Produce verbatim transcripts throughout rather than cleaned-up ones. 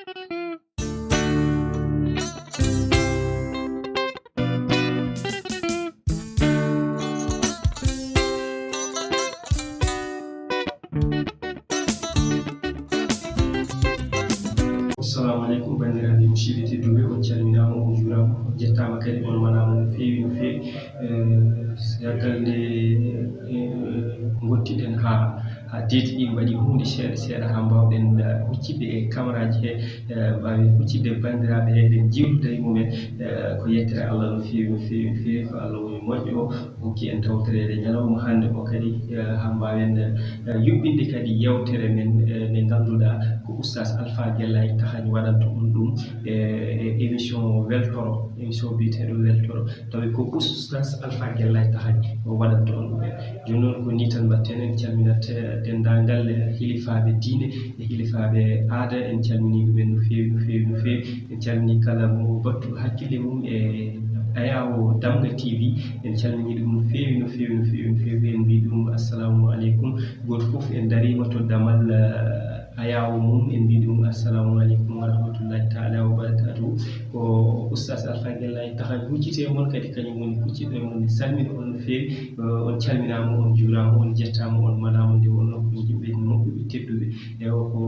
Assalamu aleykum, banndiraaɓe musidɓe tedduɓe, on calminaama, on njuuraama, on njettaama kadi, on manaama no feewi, no feewi. Eh, caggal nde, eh, ngottiɗen haa, haa teeti ɗi mbaɗi huunde seeɗa seeɗa haa mbaawɗen, eh, huccidde e kamraaji he, eh, mbaawen huccidde banndiraaɓe he, eɗen jiwtida e mumen, eh, ko yettere Allah no feewi, no feewi, no feewi, ko Allah woni moƴƴo o. Hokki en tawtoreede ñalawma hannde o kadi, eh, haa mbaawen, eh, yuɓɓinde kadi yeewtere men, eh, nde ngannduɗaa ko Oustaz Alpha Gellay Tahañ waɗanto on ɗum, eh, e émission Weltoro, émission biyeteeɗo Weltoro, tawi ko Oustaz Alpha Gellay Tahañ o waɗanto on ɗum. Jooni noon ko nii tan mbaɗten, en calminat, eh, denndaangal, eh, hilifaaɓe diine e hilifaaɓe aada, en calminii ɗum en no feewi, no feewi, no feewi. En calminii kala mo battuɗo hakkille mum e ayaawo Damga T V. En calminii ɗum no feewi, no feewi, no feewi, no feewi. En mbii ɗum assalamu aleykum. Gooto fof en dariima to damal, eh, ayaawo mum. En mbii ɗum assalamu aleykum wa rahmatullahi taala wa barakatuhu. Ko Oustaz Alpha Gellay Tahañ hucciti e mon kadi, kañum woni hucciɗo e mon. En salmina on no feewi. Eh, on calminaama, on njuuraama, on njettaama, on manaama nde wonnoo ko yimɓe moƴƴuɓe, tedduɓe. Ewa, ko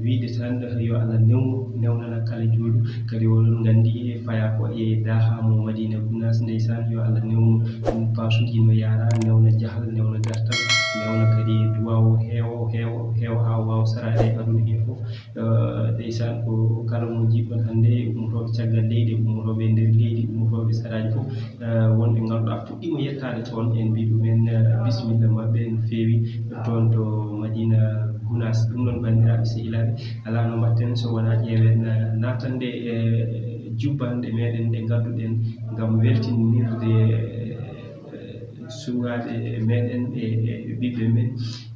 wiyde tan, yo Allah newnu, newnana kala juulɗo. Kadi oɗon nganndi, e fayaa ko e daahaa mo Madina Gunaas, ndeysaan, yo Allah newnu ɗum, paasuuji no yaara, newna jahal, newna gartal, newna kadi duwaaw o heewa, heewa, heewa haa waawa saraade e aduna he fof. Eh, ndeysaan, ko kala mo njiɗɗon hannde, ummotooɓe caggal leydi, ummotooɓe e nder leydi, ummotooɓe saraaji fof, eh, wonɓe ngannduɗaa puɗɗiima yettaade toon, en mbii ɗumen, eh, bisimilla maɓɓe no feewi toon to Madina Gunaas. Ɗum noon, banndiraaɓe sehilaaɓe, alaa no mbaɗten so wonaa ƴeewen, eh, naatande, eh, jubbanɗe meɗen ɗe ngannduɗen ngam weltinirde, eh, sukaaɓe meɗen e, e ɓiɓɓe men,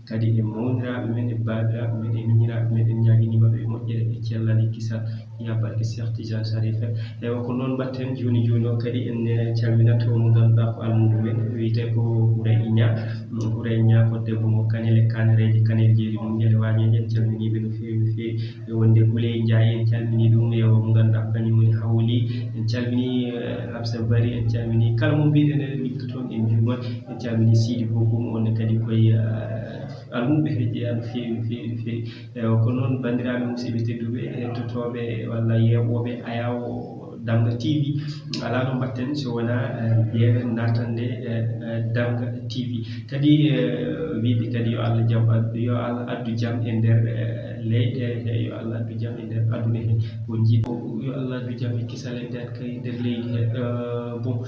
kadi e mawniraaɓe men, e baabiraaɓe men, e miñiraaɓe men. En ñaaginiima ɓe moƴƴere e cellal e kisal, yaa barke Cheikh Tidiane Sharif. Ewa, ko noon mbaɗten jooni jooni o kadi. En, eh, calminat mo ngannduɗaa ko almuudo men, wiyetee ko Houreye Niang. Mm, Houreye Niang ko debbo mo Kanel e Kanereeje, Kanel Jeeri Muññal e Waañeeje. En calminii ɓe no feewi, no feewi. E wonde Houleye Ndiaye, en calminii ɗum, e o mo ngannduɗaa ko kañum woni Hawli. En calminii, eh, Hamsa Bari, en calminii kala mo mbiɗen e liggoto toon, en njuuma. En calminii Sidi Bokum, on ne kadi koye, eh, almuɓe he jeyaa no feewi, no feewi, no feewi. Eh, ko noon, banndiraaɓe musidɓe tedduɓe, hettotooɓe walla yeeɓooɓe ayaawo Damga T V, alaa no mbaɗten so wonaa, eh, ƴeewen naatande, eh, eh, Damga T V. Kadi, eh, wiyde kadi yo Allah jam ad-, yo Allah addu jam e nder, eh, leyɗe, e yo Allah addu jam e nder aduna he. Ko njiɗ-, yo Allah addu jam e kisal e nder, kay nder leydi he. Eh, bon,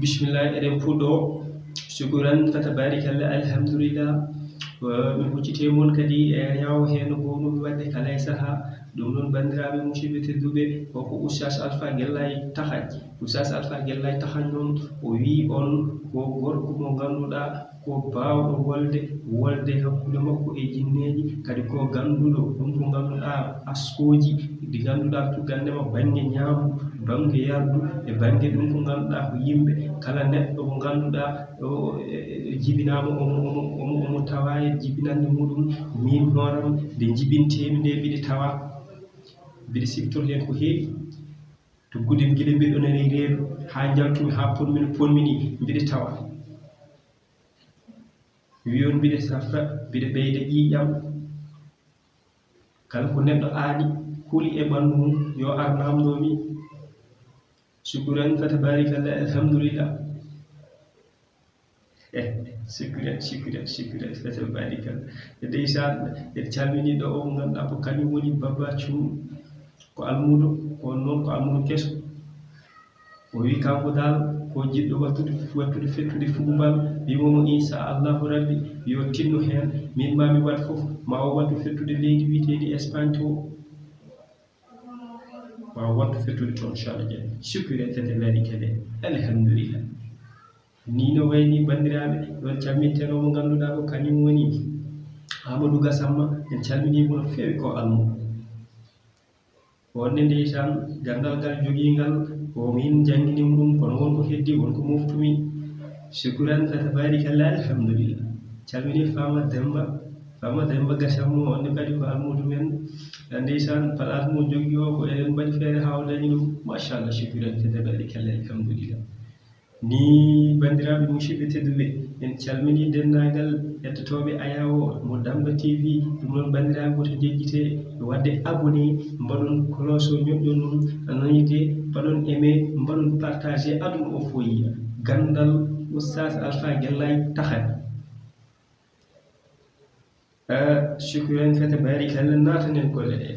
bismillah, eɗen puɗɗoo. Sukuran, fatabarikalla, alhamdulillah. Eh, min huccitee mon kadi e ayaawo he no gownumi waɗde kala e sahaa. Ɗum noon, banndiraaɓe musidɓe tedduɓe, ko, ko Oustaz Alpha Gellay Tahañ. Oustaz Alpha Gellay Tahañ noon, o wii on ko gorko mo ngannduɗaa ko baawɗo wolde, wolde hakkunde makko e jinneeji, kadi ko gannduɗo ɗum ko ngannduɗaa askooji ɗi ngannduɗaa tugannde ma bannge ñaamdu, bannge yardu, e bannge ɗum ko ngannduɗaa ko yimɓe, kala neɗɗo mo ngannduɗaa o, e, e, jibinaama omo, omo, omo, omo tawaa e jibinannde muɗum. Miin hooram nde njibinteemi nde mbiɗa tawa, mbiɗa siftori heen ko heewi. To gudim gila mbiɗo nani reedu haa njaltumi haa ponmi no ponmi ni mbiɗa tawa. Wiyon mbiɗa safra, mbiɗa ɓeyda ƴiiƴam. Kala ko neɗɗo aadi, huli e ɓanndu mum, yo ar naamndo mi. Sukuran, fatabarikalla, alhamdulillah. Eh, sikuret, sikuret, sikuret, fatabarikalla. E ndeysaan, en calminii ɗo o mo ngannduɗaa ko kañum woni Baba Cuun. Ko almuudo, ko on noon ko almuudo keso. O wii kanko daal ko jiɗɗo wattude, wattude fettude fugubal, wii mo, mo inchallahu rabbi yo tinno heen, miin maa mi waɗ fof, ma o wattu fettude leydi wiyeteendi Espagne to. Ma o wattu fettude toon, inchallah. Jam sukkuren fete lari kede, alhamdulillah. Ni no wayni banndiraaɓe, ɗon calminten o mo ngannduɗaa ko kañum woni Amadou Gassama, en calminii mo no feewi ko almuudo. Wonde ndeysaan, ganndal ngal jogii ngal, ko min njanngini mo ɗum, kono won ko heddi, won ko moftumi. Sukuran, fatabarikalla, alhamdulillah. Calmini Fama Demba, Baba Demba Gassama mo, on ne kadi ko almuudo men. Ndeysaan, place mo jogii o, ko enen mbaɗi feere haa o dañi ɗum. Machallah, shukran, kadi mbaɗi kelle, alhamdulillah. Ni, banndiraaɓe musidɓe tedduɓe, en calminii denndaangal hettotooɓe Ayawo mo Damba T V. Ɗum noon, banndiraaɓe, woto njejjite waɗde abonné, mbaɗon cloche o, ñoƴƴon ɗum, nanoyde, mbaɗon aimé, mbaɗon partagé, aduna o fof yiya. Ganndal Oustaz Alpha Gellay tahan. Eh, shukran, kadi barikalla, naatanen golle ɗe.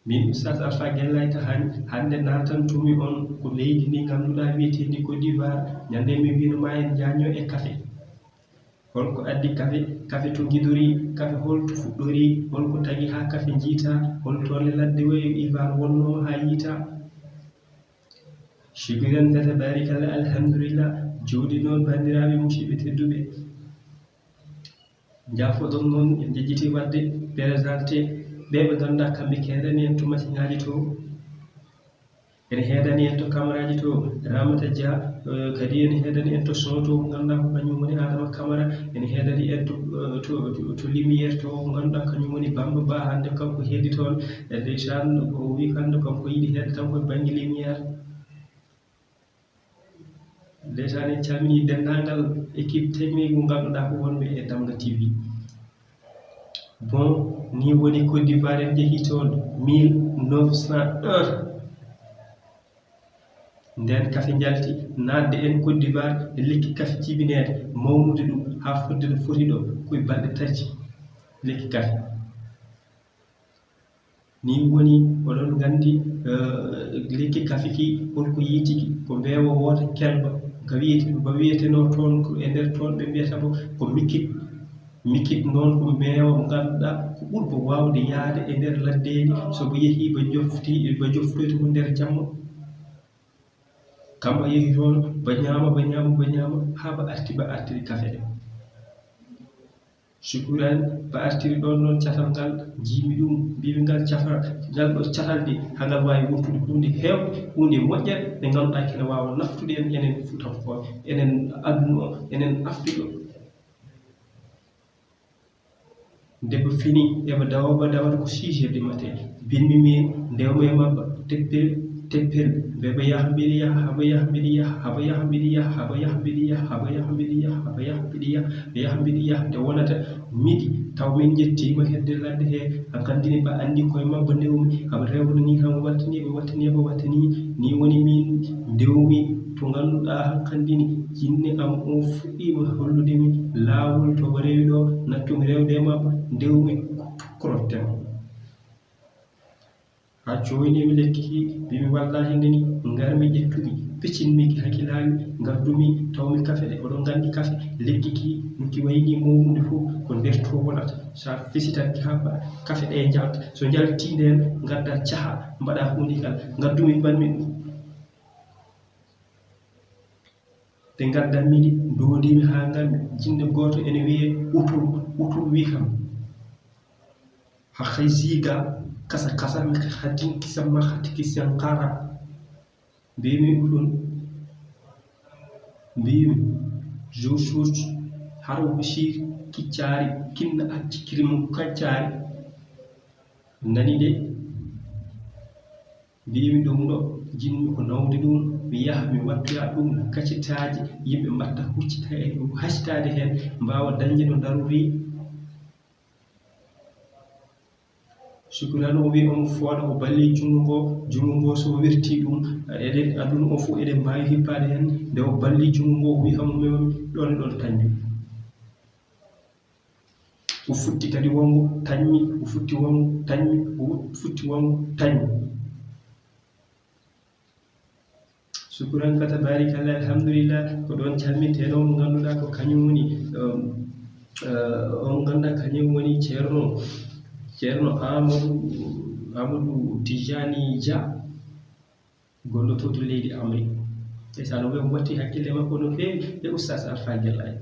Min Oustaz Alpha Gellay tahan, hannde naatantumi on ko leydi ndi ngannduɗaa wiyeteendi Côte d'Ivoire. Ñande mi wino ma en jaño e kafe. Holko addi kafe? Kafe to gidori, kafe holto fuɗɗori, holko tagi haa kafe jiita, holto le ladde wayi Ivoire wonno haa yiita? Shukran, kadi barikalla, alhamdulillah. Jooɗi noon, banndiraaɓe musidɓe tedduɓe, njaafoɗon noon, en njejjiti waɗde présenté ɓe ɓe ngannduɗaa kamɓe keedani en to machine aji to. Ene heedani en to caméra ji to, Ramata Dia, eh, kadi ene heedani en to son to, ko ngannduɗaa ko kañum woni Adama Camara, ene heedani en to, eh, to, to, to lumière to, ko ngannduɗaa kañum woni Bamba Ba, hannde kanko heedi toon. E ndeysaan, o wi hannde kanko yiɗi heedde tan ko e bannge lumière. Ndeysaan, en calminii denndaangal équipe technique mo ngannduɗaa ko wonɓe e Damga T V. Bon, ni woni Côte d'Ivoire, en njehii toon mille neuf cent un. Ndeen kafe njalti naatde en Côte d'Ivoire e lekki kafe jibineede, mawnude ɗum haa fodde no foti ɗo, ko e balɗe tati lekki kafe. Ni woni, oɗon nganndi, eh, lekki kafe ki, holko yiitiki, ko mbeewa woota kelba, ka wiyete-, ba wiyetenoo toon, ko e nder toon ɓe mbiyata mo ko mikit. Mikit noon ko mbeewa mo ngannduɗaa ko ɓurbo waawde yahde e nder laddeeli, so ba yehii ba jofti, ba joftoyta ko nder jamma. Kamma yehi toon, ba ñaama, ba ñaama, ba ñaama, haa ba arti, ba artiri kafe ɗe. Shukran, ba artiri ɗoon noon catal ngal, njiimi ɗum, mbiimi ngal catal, ngal ɗo catal de, haa ngal waawi wurtude huunde heewɓe, huunde moƴƴere, nde ngannduɗaa kene waawa naftude en, enen Fuutankooɓe, enen aduna o, enen Afrik o. Nde ɓe fini, eɓe dawa, ɓe dawata ko six heures du matin. Binmi min, ndewmi e maɓɓe, teppel, teppel. Mbe ɓe yaha, mbiɗi yaha, haba yaha, mbiɗi yaha, haba yaha, mbiɗi yaha, haba yaha, mbiɗi yaha, haba yaha, mbiɗi yaha, haba yaha, mbiɗi yaha, ɓe yaha, mbiɗi yaha. Nde wonata midi, taw min njettiima hedde ladde he, hankandini ɓe anndi koye maɓɓe ndewmi, haɓe rewde ni, haɓe wattani, ɓe wattani, ɓe wattani. Ni woni min ndewmi to ngannduɗaa hankandini jinne am o fuɗɗiima hollude mi laawol to o rewi ɗo, nattumi rewde e maɓɓe, ndewmi ko tokkorotten. Haa cooyniimi lekki ki, mbimi wallaahi nde ni, ngarmi ƴettumi, piccinmi ki hakkilami, ngardumi, tawmi kafe ɗe, oɗon nganndi kafe, lekki ki, no ki wayi ni mawnude fof, ko nder to wonata. So a fisitat ki haa mbaɗa, kafe ɗe njalta. So njalti ndeen, ngadda caha, mbaɗa huunde kala. Ngaddumi, mbaɗmi ɗum. Nde ngaddanmi ɗi, ndoondiimi haa ngarmi, jinne gooto ene wiyee Utul, Utul wi kam, "Haxay ziga, kasa kasa, mi hadin kisan ma hati kisan kara." Mbiymi ɗum ɗon, mbiymi, "Josuus, haro Basiir, kiccaari, kinna acci kirimu kaccaari." Nani de? Mbiymi ɗum ɗo, jinmi ko nawde ɗum, mi yaha mi wattoya ɗum kacitaaji, yimɓe mbatta huccita e ɗum, hacitaade heen, mbaawa dañde no darori. Sukuraano o wi omo fooɗa, o balli junngo ngo, junngo ngo so werti ɗum, eɗen, aduna o fof eɗen mbaawi hippaade heen, nde o balli junngo ngo, o wi hamo memami, ɗon e ɗon tañmi. O futti kadi wongo tañmi, o futti wongo tañmi, o futti wongo tañmi. Sukran fa tabarikalla, alhamdulillah, ko ɗon calminten on mo ngannduɗaa ko kañum woni, um, uh, on ngannduɗaa kañum woni Ceerno, Ceerno Amadou, Amadou Tijani Dia. Gonɗo to, to leydi Amrik. Ndeysaan, o watti hakkille makko no feewi e Oustaz Alpha Gellay.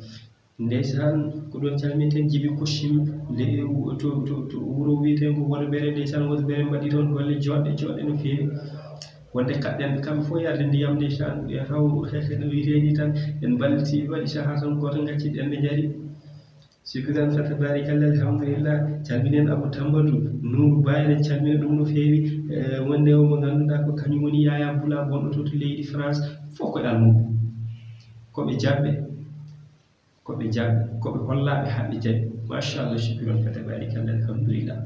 Ndeysaan, ko ɗon calminten Jibi Koshim, le-, to, to, to wuro wiyeteengo Wodobere, ndeysaan, Wodobere mbaɗi toon golle jooɗɗe, jooɗɗe no feewi. Wonde kaɗɗen ɓe kamɓe fof yarde ndiyam, ndeysaan, ɓe taw no wiyetee ni tan, en mballiti, waɗi sahaa tan gooto ngacci ɗen ɓe njari. Sukran, fa tabarikalla, alhamdulillah. Calminen Abou Tambadou, Nourou Ba, eɗen calmina ɗum no feewi. Eh, wonde o mo ngannduɗaa ko kañum woni Yaya Boula, gonɗo to, to leydi France. Fof ko e almuɓe. Ko ɓe jaɓɓe. Ko ɓe jaɓɓe. Ko ɓe hollaaɓe haa ɓe jaɓi. Machallah, sukran, fa tabarikalla, alhamdulillah.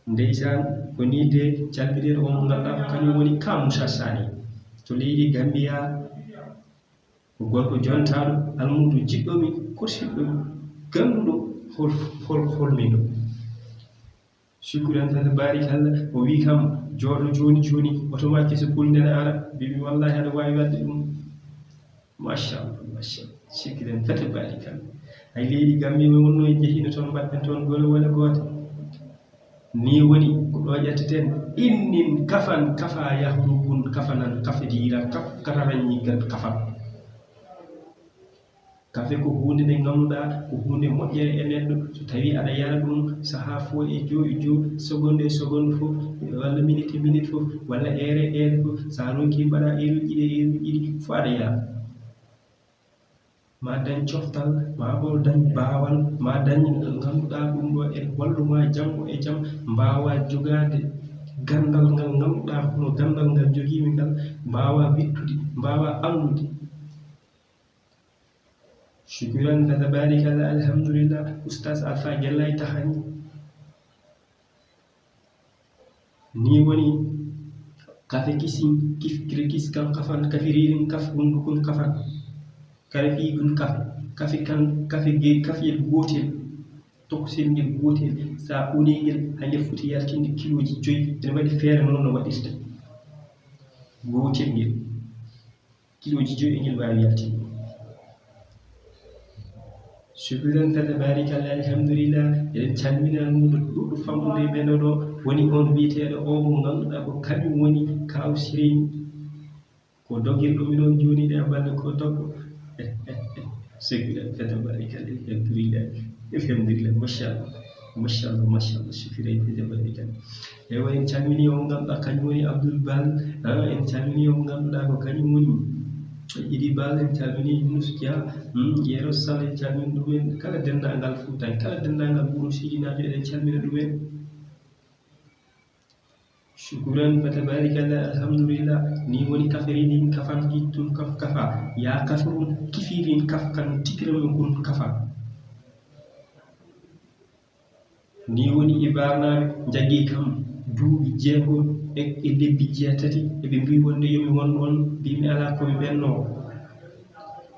Ndeysaan, ko nii de calminen o mo ngannduɗaa ko kañum woni Ka Moussa Sané. To leydi Gambia, ko gorko jontaaɗo, almuudo jiɗɗo mi, kursiɗɗo mi, gannduɗo hol-, hol-, holmiiɗo. Sukran, fa tabarikalla, o wii kam, jooɗo jooni jooni, oto ma keso pul nene ara, mbiimi, wallahi, aɗa waawi waɗde ɗum. Machallah, machallah. Sukran, fa tabarikalla. Hay leydi Gambia mi wonno e jehiino toon, mbaɗten toon gole wole goote. Nii woni ko ɗo ƴetteten, innin kafan, kafa yahmukun, kafanan, kafidira, kaf-, kataranñigal, kafan. Kafe ko huunde nde ngannduɗaa ko huunde moƴƴere e neɗɗo, so tawii aɗa yara ɗum sahaa fof e joo e joo, seconde e seconde fof, walla minute e minute fof, walla heure e heure fof, so a ronkii mbaɗaa heure uji ɗiɗi, heure uji ɗiɗi fof aɗa yara. Ma dañ coftal, ma bo dañ baawal, ma dañ ngannduɗaa ɗum ɗo ene wallu ma janngo e jam, mbaawa jogaade ganndal ngal ngannduɗaa hono ganndal ngal jogiimi ngal, mbaawa wiɗtude, mbaawa anndude. Sukran, fa tabarikalla, alhamdulillah, Oustaz Alpha Gellay Taxañ. Nii woni kafe kisin, kif-, kire kis kan kafan, kafiririn kaf, hundukun kafan. Kare fii gun kaf, kafe kan, kafe ge-, kafiyel gootel, tokosel ngel gootel. Sa unii ngel, hangel foti yaltinde kilooji joyi. Ene waɗi feere noon no waɗirta. Gootel ngel. Kilooji joyi e ngel waawi yaltinde. Sukran, fa tabarikalla, alhamdulillah. Eɗen calmina almuudo ɗuɗɗo famɗude e ɓeɗo ɗo. Woni on wiyeteeɗo o mo ngannduɗaa ko kañum woni Kaaw Sireyni. Ko dogirɗo mi ɗon jooni ɗe a balɗe ko doggo. Sukran, fa tabarikalla, alhamdulillah. Alhamdulillah, machallah. Machallah, machallah. Sukran, fa tabarikalla. Ewa, en calminii on ngannduɗaa kañum woni Abdoul Bal. Ah, en calminii on ngannduɗaa ko kañum woni Idi Bal, en calminii Yunus Dia, hmm, Yero Sall, en calminii ɗumen. Kala denndaangal Fuuta, kala denndaangal Wuro Siidinaajo, eɗen calmina ɗumen. Sukran, fa tabarikalla, alhamdulillah. Nii woni kafirin kafan kittun kaf kafa. Yaa kafirun kifirin kaf kan tikiran kun kafa. Nii woni Ibrahima njaggi kam duuɓi jeego e, e lebbi jeetati, eɓe mbiyi wonde yo mi won ɗoon, mbiimi alaa ko mi ɓennoo.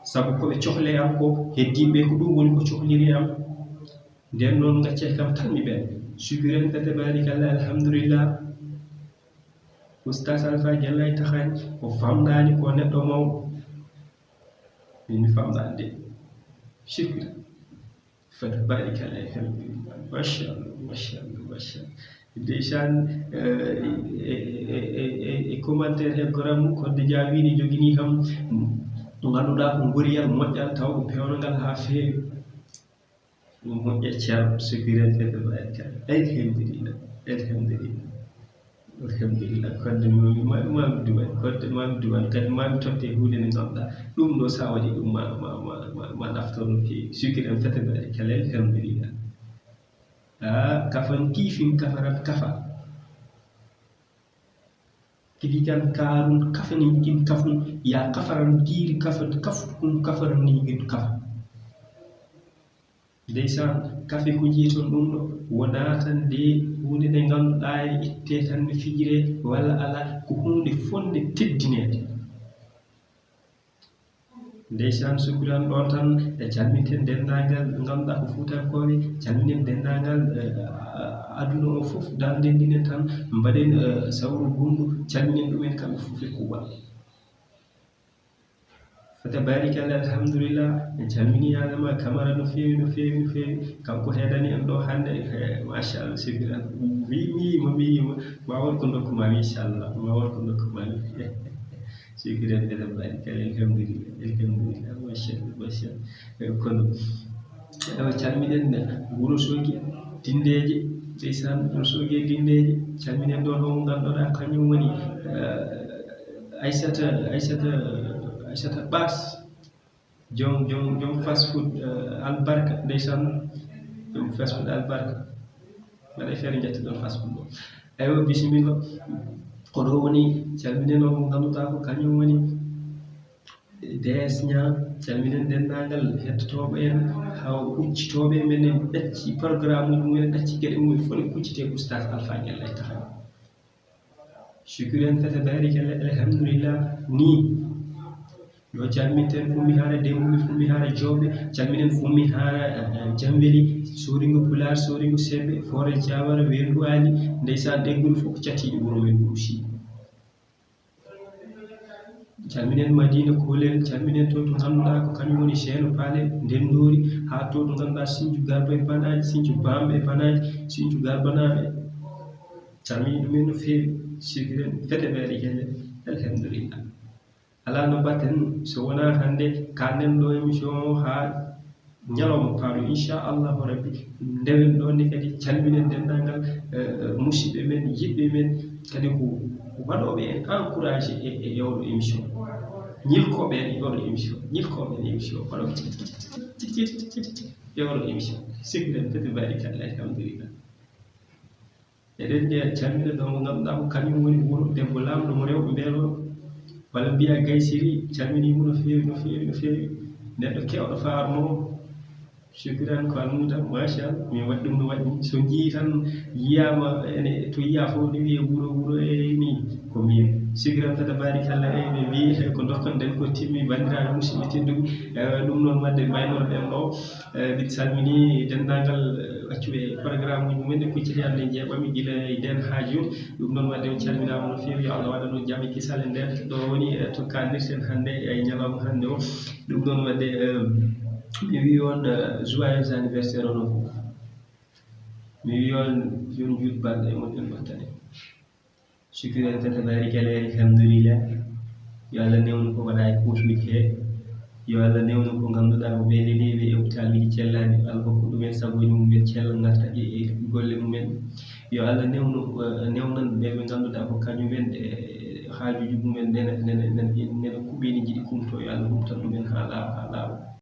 Sabu ko ɓe cohli am ko heddiiɓe, ko ɗum woni ko cohliri am. Nden noon, ngaccee kam tan mi ɓenna. Sukran, fa tabarikalla, alhamdulillah. Oustaz Alpha Gellay Taxañ, o famɗaani ko neɗɗo mawɗo. Min mi famɗaani de. Sukran. Fa tabarikalla, alhamdulillah. Machallah, machallah, machallah. Ndeysaan, eh, e, e, e, e, e commentaire he goram mum, ko nde jaabiini joginii kam, mo ngannduɗaa ko ngoriyal moƴƴal, taw ko peewnangal haa feewi. Ɗum moƴƴa, Ceerno Sukran, fa tabarikalla. Alhamdulillah, alhamdulillah. Alhamdulillah, kodde ma, ma, ma mi duwan, kodde ma mi duwan, kadi ma mi totte huunde nde ngannduɗaa. Ɗum ɗo, so a waɗii ɗum, ma, ma, ma, ma, ma naftor no feewi. Sukran, fa tabarikalla, alhamdulillah. Ah, kafan kiifin kafaran kafa. Kidi kan kaarun kafanin kin kafun, ya kafaran kiiri kafan kafun kafaran ni kin kafa. Ndeysaan, kafe ko jeyton ɗum ɗo, wonaa tan nde huunde nde ngannduɗaa e ittee tan no fijiree, walla alaa, ko huunde fotnde teddineede. Ndeysaan, sukran ɗoon tan, e calminten denndaangal ngannduɗaa ko fuutankooɓe, calminen denndaangal, eh, aduna o fof, dal ndenndinen tan, mbaɗen, eh, sawru gunndu, calminen ɗumen kamɓe fof e kuuɓal. Fa tabarikalla, alhamdulillah, en calminii Adama Kamara no feewi, no feewi, no feewi. Kanko heedani en ɗo hannde, eh, machallah, sukran. Mi, mi yiima, mi yiima. Ma won ko ndokku ma mi, inchallah. Ma won ko ndokku ma mi. Sukran, fa tabarikalla, alhamdulillah, alhamdulillah, machallah, machallah. Eh, kono, eh, calminen Wuro Soogi, Dinndeeje, ndeysaan, Wuro Soogi e Dinndeeje, calminen ɗo, ɗo ngannduɗaa kañum woni, eh, Aissata, Aissata, Aissata Bass. Joom joom joom fast food, eh, albarka, ndeysaan. Joom fast food albarka. Mbaɗa e feere njettuɗon fast food o. Eywa, bisimilla. Ko ɗo woni, calminen on mo ngannduɗaa ko kañum woni D S Niang. Calminen denndaangal hettotooɓe en, haa huccitooɓe men en ɗacci programme uji mumen, ɗacci geɗe mumen, fof ne kuccitee Oustaz Alpha Diallo e Taxaw. Shukuren fete barikalla, alhamdulillah. Ni ɗo calminten Ummi Haara Dembuɓe, Ummi Haara Jooɓe, calminen Ummi Haara, eh, eh, Jamweli, Sooringo Pulaar, Sooringo Sebbe, Foore Jawara, Weendu Aali, ndeysaan, ɗe ngoni fof ko catiiɗi wuro men Ɓuusi. Calminen Madina Koolel, calminen to to ngannduɗaa ko kañum woni Ceeno Paale, Ndenndoori, haa to to ngannduɗaa Sincu Garba e Banaaji, Sincu Baamɓe e Banaaji, Sincu Garbanaaɓe. Calmini ɗumen no feewi, sikiren fete mbeɗe kelle, alhamdulillah. Alaa no mbaɗten so wonaa hannde kaaɗnen ɗo émission o haa ñalawma paanu, inchallahu rabbi, ndewen ɗon ne kadi calminen denndaangal, eh, eh, musidɓe men, yiɗɓe men, kadi ko waɗooɓe en encouragé e, e, e oɗo émission. Ñilkooɓe en e oɗo émission, ñilkooɓe en e émission, waɗooɓe citi, citi, citi, citi, citi, citi, e oɗo émission. Sikiren fete mbaɗi kadi, alhamdulillah. Eɗen nde calmina ɗo mo ngannduɗaa ko kañum woni wuro debbo laamɗo mo rewɓe mbeɗo, walla mbiya Gaysiri, calmini mo no feewi, no feewi, no feewi. Neɗɗo keewɗo faar mo, Shukuran ko almuuda, machallah, min waɗi ɗum no waɗi. So njii tan yiyaama ene to yiya fof ne wiye wuro, wuro e ni ko miin. Shukuran fata barikalla, e ɓe mbii ko dokkonɗen ko timmi, banndiraaɓe musidɓe tedduɓe. Eh, ɗum noon waɗde mbaynorɗen ɗo. Eh, min calmini denndaangal, eh, accuɓe programme uji mumen ɗi kucciti hannde njeeɓami gila e ndeen haa jooni. Ɗum noon waɗde on calminaama no feewi, yo Allah waɗan on jam e kisal e nder ɗo woni, eh, to kaalnirten hannde e ñalawma hannde o. Ɗum ɗon waɗde, eh, mi wii on, eh, joyeux anniversaire onon fof. Mi wii on yo on njuut balɗe e moƴƴon battane. Shukuran fata barikalla, alhamdulillah. Yo Allah newnu ko waɗa e posuuji he. Yo Allah newnu ko ngannduɗaa ko ɓe leliiɓe e hôpital uji cellaani. Allah hokku ɗumen sagoji mumen cella ngarta e, e golle mumen. Yo Allah newnu, eh, newnan ɓe ɓe ngannduɗaa ko kañumen e haajuuji mumen nena, nena, nena, nena kuɓeeni jiɗi kumto. Yo Allah humtan ɗumen haa laaɓa, haa laaɓa.